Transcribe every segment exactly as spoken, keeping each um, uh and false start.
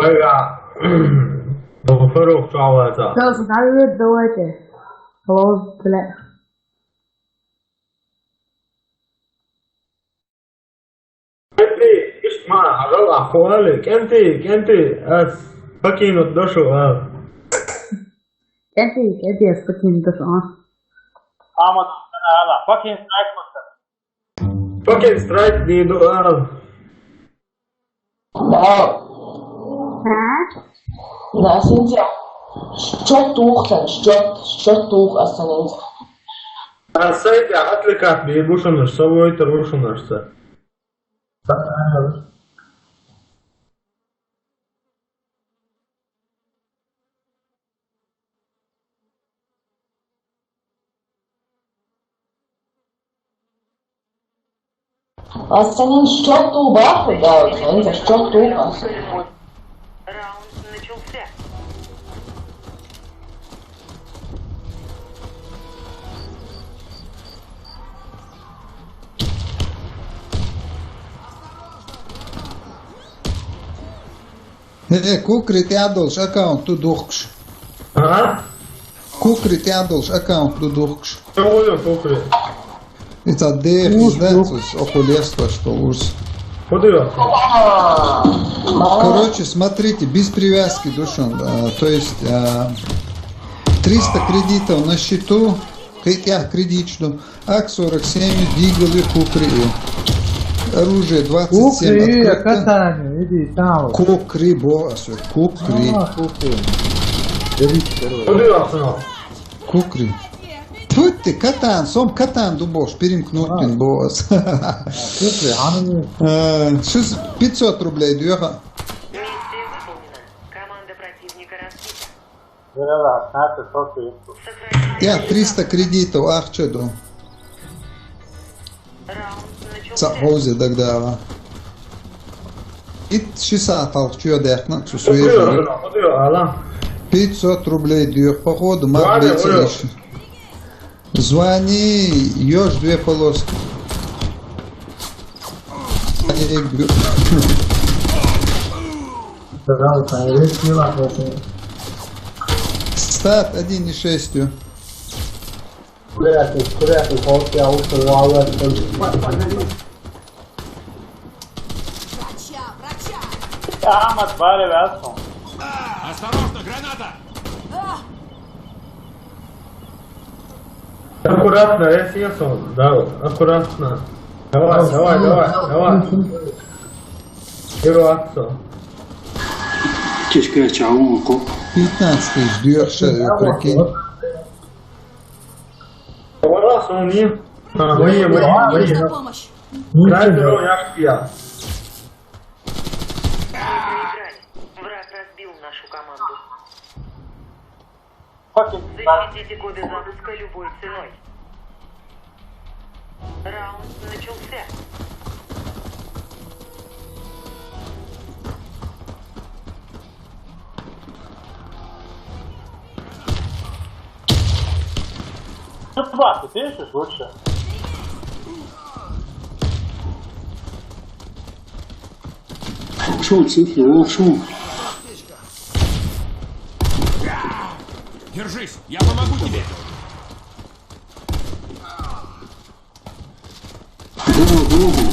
Ага. Фарух, чё у вас? Сейчас, надо, давайте. Алло, бля. КӀентий, ишт ма, хьажал, ахуали, КӀентий, КӀентий, ас покинуть душу, а. КӀентий, КӀентий, ас покинуть душу, а. Амат, ала, fucking strike. Fucking strike, диду, а. Да. А? Да, Синтия. Счёт тух, счёт, счёт тух остановить. А сайт я отвлекать, бегушанаш, собой трушанашца. Ас санин счёт туба, да, вот, санин счёт туба. Раунд начался. Э, кукри, тӀадолаш аккаунт ду духкаш. А? Кукри, тӀадолаш аккаунт ду духкаш. Чего кукри? Это дэх, не знаю, околество, что уж. Куда? Короче, смотрите, без привязки, душон. А, то есть, а, триста кредитов на счету, кредит, кредит, что ак сорок семь, дигалы, кукри. Оружие двадцать семь открыто. Кукри, катание, иди там. Кукри, бо, а, всё, кукри. А, кукри. Берите второе. Куда я? Кукри. Тьфу ты, катан, сом катан дубош, перемкнуть бин бос. Кукри, а ну. Э, сейчас пятьсот рублей дёха. Миссия выполнена. Команда противника разбита. Здорово, Саша, что ты? Я триста кредитов, ах, чё ду? Раунд начался. Са хозе дагдава. Ит шиса талх чё дехна, цу суе. Пятьсот рублей дёх, походу, ма бейте ещё. Звони, ешь две полоски. Пожалуйста, не весь не вопрос. Старт один и шесть. Куда ты, куда ты, вот я ушел, а вот. Врача, врача! Амат, баре вясо. Осторожно, граната! Аккуратно, я съел, да, аккуратно. Давай, давай, давай, давай. Первый акцию. Тишка чаун ку. Пятнадцатый ждёшь, э, прикинь. Давай, Сони. А, мы, мы, мы. Нужна помощь. Дай здоровье, я. Проиграли. Враг разбил нашу команду. Защитите коды запуска любой ценой. Раунд начался. Ну, два, ты пишешь лучше? Шо, цифры, о, шо? Держись, я помогу тебе. Богу, Богу.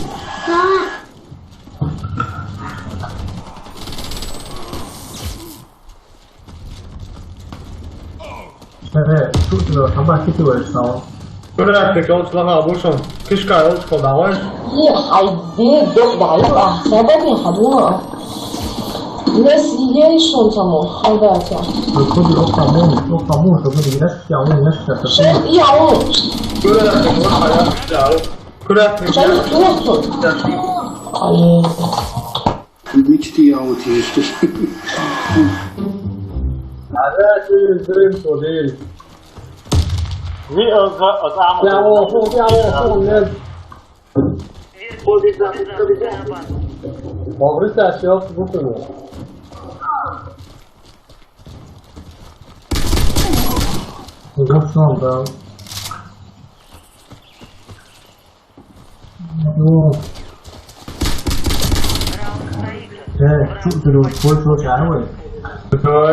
Э, тут, э, хамба кити вай сау. Куда ты кол слага бушон? Кишка, вот кол давай. Е, айде, док даю, а, сабаби хадуна. Лес идеи шон тамо, хайдата. Куди окамон, окамон, чтобы не раз я, он раз я. Шен я, он. Куда ты кол слага? Куда ты? Шен я, он. Ай. Мечты я вот есть. Ага, ты взрыв подели. Вы, э, за, э, там, я, о, о, я, о, о, нет. Верните коды запуска на базу. Попробуйте, а сейчас бутылку. Уже всё, да. Ну. Раунд проигран. Э, чё ты тут, твой, твой, твой, твой. Давай.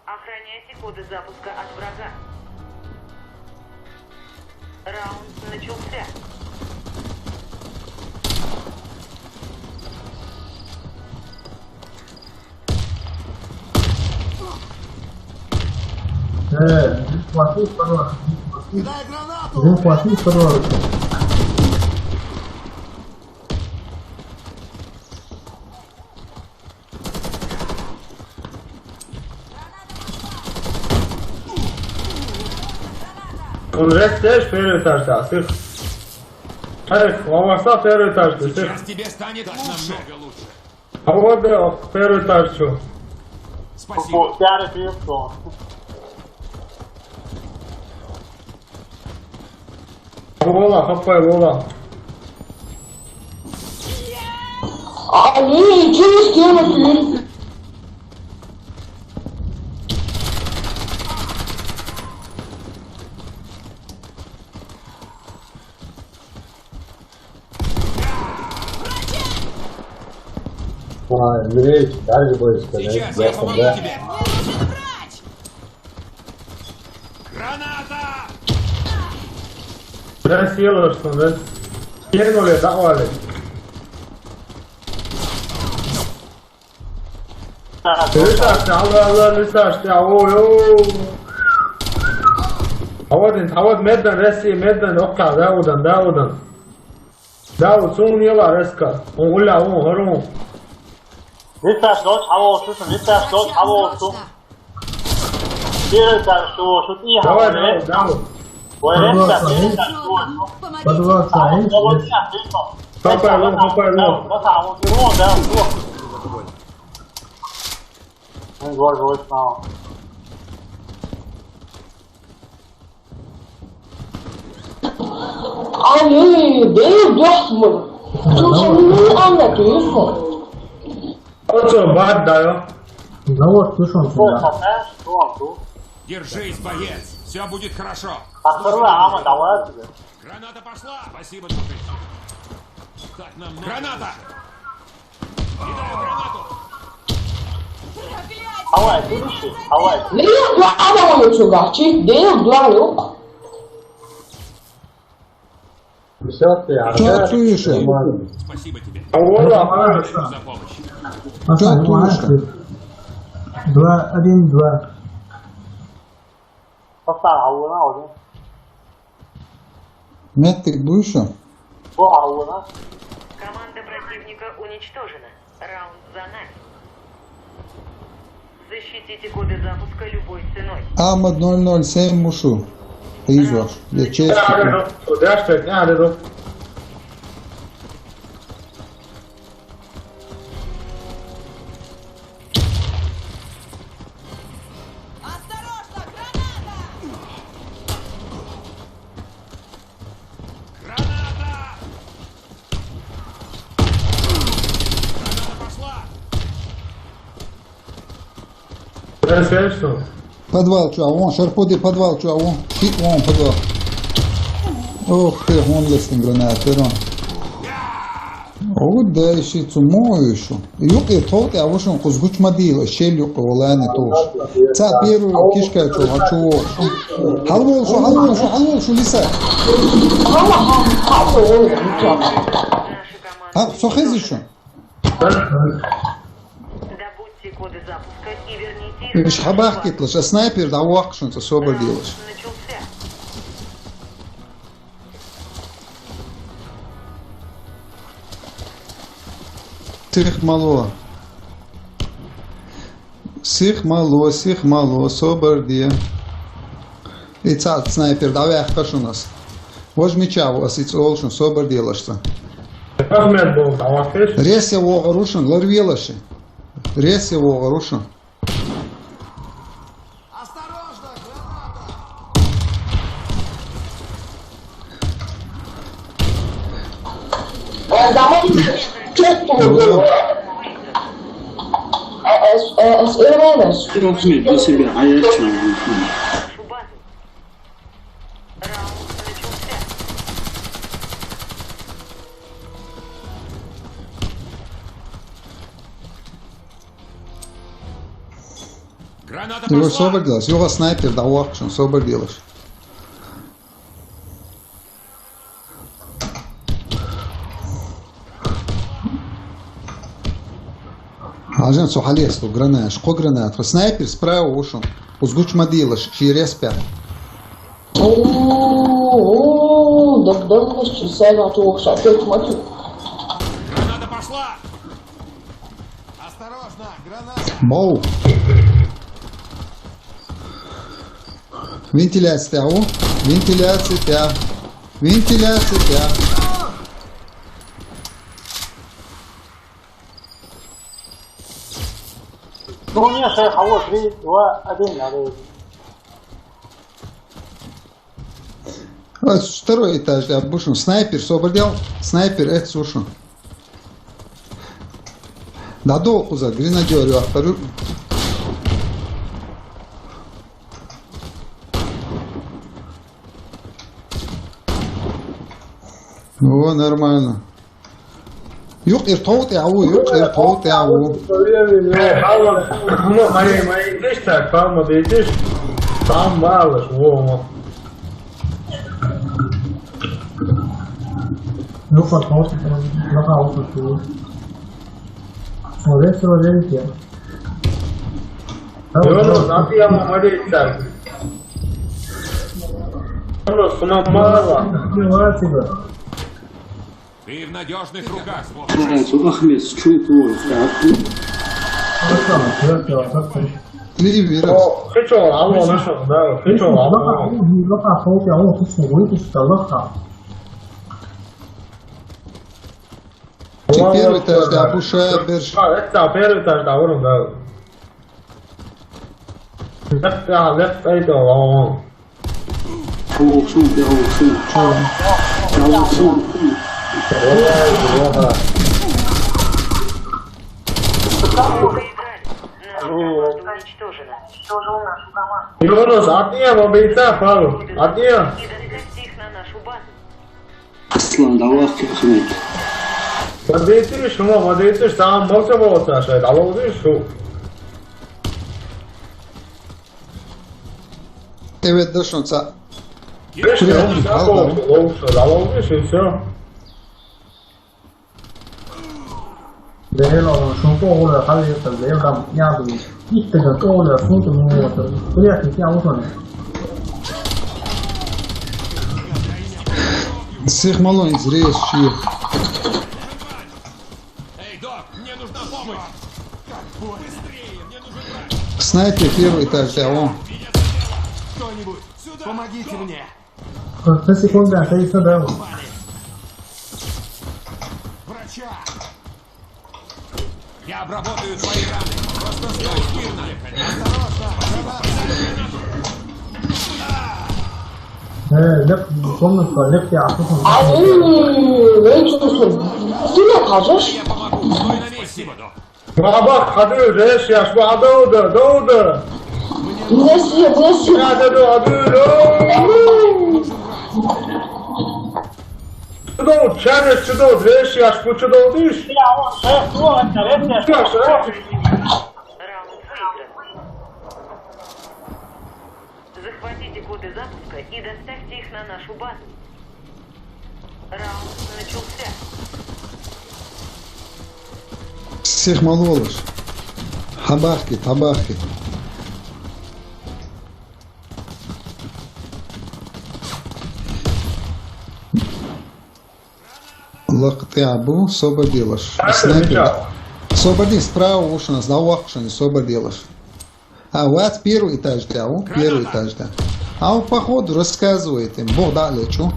Охраняйте коды запуска от врага. Раунд начался. Э, не хватит, пожалуйста, не хватит. Кидай гранату! Не хватит, пожалуйста. Он же, знаешь, первый этаж, да, сыр. Эх, он вошла первый этаж, да, сыр. Сейчас тебе станет лучше. А вот, да, первый этаж, чё? Спасибо. По пяре пивко. Лола, хапай, Лола. А, не, через стену ты. Ой, Андрей, дальше будет сказать. Сейчас я помогу тебе. Граната! Biraz yıldırsın, да? Geri oraya, daha var. Лиса, Allah, Allah, лиса, ya, oy, oy. Havadan, havadan, meddan, Россия, meddan, okka, dağıldan, dağıldan. Dağıl, son yıla, Reska. On ula, on, harun. Лиса, что, чего, слушай, лиса, что, чего, что? Лиса, что, что, не, давай, давай, давай. Ой, Реска, лиса, что, что? Подвал, а, стоит, вот, вот, здесь. Лиса, лиса, лиса, лиса, вот, вот, вот, вот. Ай, боже, ой, слава. Ай, эй, эй, бес муң. Слушай, ну, Анна, ты что? Otur, bak, dayo. Завод, слушай, ой, да. Какая? Что, что? Держись, боец, всё будет хорошо. Открыла, Ама, давай тебе. Граната пошла! Спасибо, дружище. Так нам надо. Граната! Кидаю гранату! Давай, будущий, давай. Лев два, а давай отсюда, чи? Лев два, лёг. Всё, ты, а чё ты ещё? Спасибо тебе. А вот, а, за помощь. Чё ты ещё? Два, один, два. Просто ауна уже. Метик будешь? О, ауна. Команда противника уничтожена. Раунд за нами. Защитите коды запуска любой ценой. Амад ноль ноль семь мушу. Изо. Я честно. Осторожно, граната! Граната! Граната пошла! Подвал чё, а вон, шарподи подвал чё, а вон. Ши, вон подвал. Ох ты, вон лестен граната, вон. О, да, ещё цумою ещё. Юкъе тохтӀа авушун кузгуч мадила, шел юкъе валани тош. Ца первый кишка чу, а чу. Халвол шу, халвол шу, халвол шу, лиса. А, со хези шу. Добудьте коды запуска и верните их. Иш хабах китлаш, а снайпер да вахшун, ца собар делаш. Начался. Сих мало. Сих мало, сих мало, собар де. И цаӀ снайпер, давай, хашунас. Вож мича, ас и цӀолшун, собар делашца. Ахмед бол, давай. Рес я вогӀарушун, ларвелаши. Рес я вогӀарушун. Осторожно, граната! Э, домой. Чё ты там делаешь? Э, э, с-, э, с-, э, э, с-, Трёх лет до себя, а я чё? Граната пошла! Собар делаш, юха снайпер дӀавахчун, собар делаш. Хьажан, цо хьалъэцлу граната, ши-кхо граната. Снайпер справа ву шун. Узгуч ма дийлаш, ший респя. О, о, да, да, ну, сейчас я на то, что опять смотрю. Граната пошла! Осторожно, граната! Боу. Вентиляция тя ву. Вентиляция тя. Вентиляция тя. Ну, у меня шесть, а вот три, два, один, надо. А, второй этаж, я бушун. Снайпер, собар дел. Снайпер, это слушаю. Да, до куза, гренадер, я второй. О, нормально. Юкъера тхов тӀе а ву, юкъера тхов тӀе а ву. Э, Павло, ну, Мария, Мария, видишь так, Павло, видишь? Там мало ж, во, во. Ну, посмотрим, там, на паузу. Вот это вот, видите. Павло, а ты, я могу так. Павло, сынок, мало. Открывай тебя. Ты в надежных руках, Своб. Ахмед, чё это? Ливера. О, хычо, алло, нашёл, да, хычо, алло. Ти первый этаж, да, пуша, берш. А, это первый этаж, да, вон, да. Леп, а, леп, эй, да, вон. Алло, шум, алло, шум. Алло, шум. Юнус, от неё убийца, Павел, от неё. Аслан, давай, Ахмед. Подойдешь, ну, подойдешь, сам молча болса, шай, алло, видишь, шу. Эвет дашунца. Видишь, лучше, алло, видишь, и всё. Дехело, шунко ола, хали, это, дехам, я бы, иттега ола, шунко, ну, вот, приятно, я вот он. Сих мало интересно, чьи. Эй, док, мне нужна помощь! Быстрее, мне нужен врач! Снайпер первый этаж, а он. Кто-нибудь, сюда! Помогите мне! Какая секунда, это ещё да. Врача! Я обработаю твои раны. Просто стой смирно. Осторожно! Э, лек, комнатка, лек, я, а тут он. Ай, эй, чё ты? Ты мне кажешь? Я помогу. Стой на месте. Спасибо, док. Бабах, ходи, жесть, я шла, долго, долго. Мне сил, мне сил. Я, да, да, да, да. Чудо, чарес, чудо, вещи, аж по чудо, видишь? Я, он, э, слово, это, это, что, что? Раунд выигран. Захватите коды запуска и доставьте их на нашу базу. Раунд начался. Всех мололишь. Хабарки, табарки. Лакътябу, собар делаш. Снайпер. Собар ди, справа ушина, за вахшина, собар делаш. А, вот первый этаж, да, о, первый этаж, да. А он, походу, рассказывает им. Бог да лечу.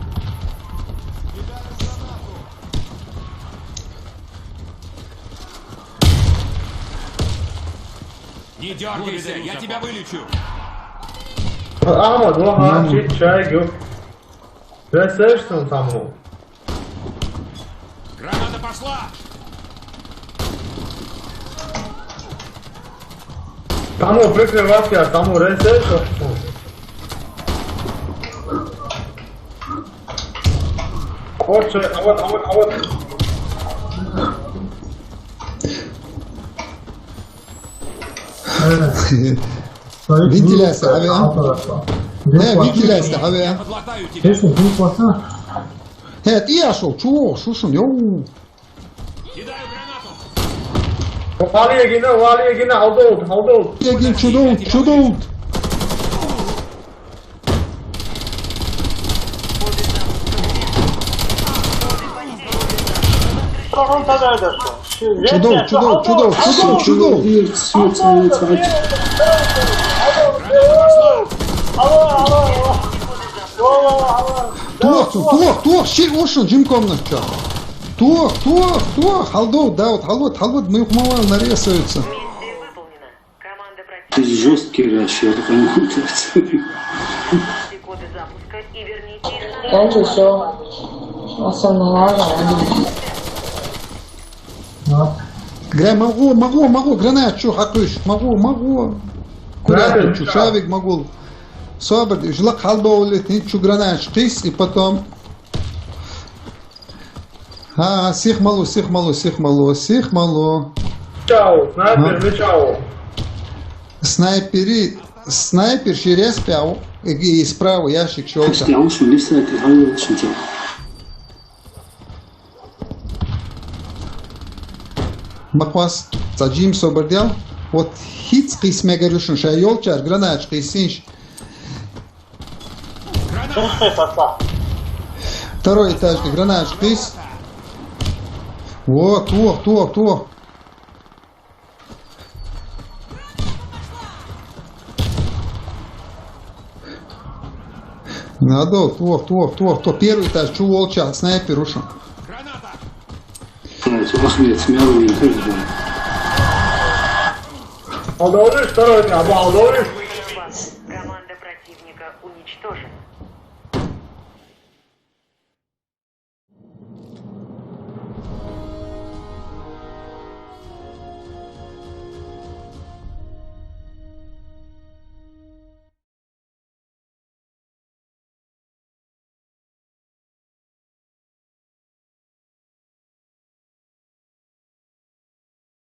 Не дергайся, я тебя вылечу. Ама, ну, ага, чай, гюк. Ты слышишь, там, там, ну? Граната пошла! Там, ну, прикрывать я, там, ну, рейсер, что? Вот, что, а вот, а вот, а вот. Вентиляция, авиа. Э, вентиляция, авиа. Если вдруг васа. Э, ты я шел, чего, шушун, йоу. Вали егина, вали егина, алдоут, алдоут. Егин чудоут, чудоут. Чудоут, чудоут, чудоут, чудоут, чудоут. Туох, туох, туох, ши ушун, жим комнатча. Туох, туох, туох, халдоут, даут, халбот, халбот, мы их мало нарезаются. Ты жесткий расчет, кому-то. Bence şu. Aslında var ya. Гра, могу, могу, могу, гранат, чё, хакуш, могу, могу. Куда ты, чё, шавик, могу. Собер, жлак халдоулит, чё, гранат, шкис, и потом. А, сих малу, сих малу, сих малу, сих малу. Чао, снайпер, не чао. Снайпери, снайпер через пяу, и справа ящик щелка. Пяу, что не снайпер, халдоут, что делать? Махвас, саджим собердел. Вот хиц кисме гарушун, ша ёлчар, гранач кисинш. Второй этажный гранач кис. Во, туох, туох, туох. Надо, туох, туох, туох, туох. Первый этаж, чё волча, снайпер ушел. Знаете, у вас нет смелого не хуже. Алдоулиш, второй этаж, алдоулиш.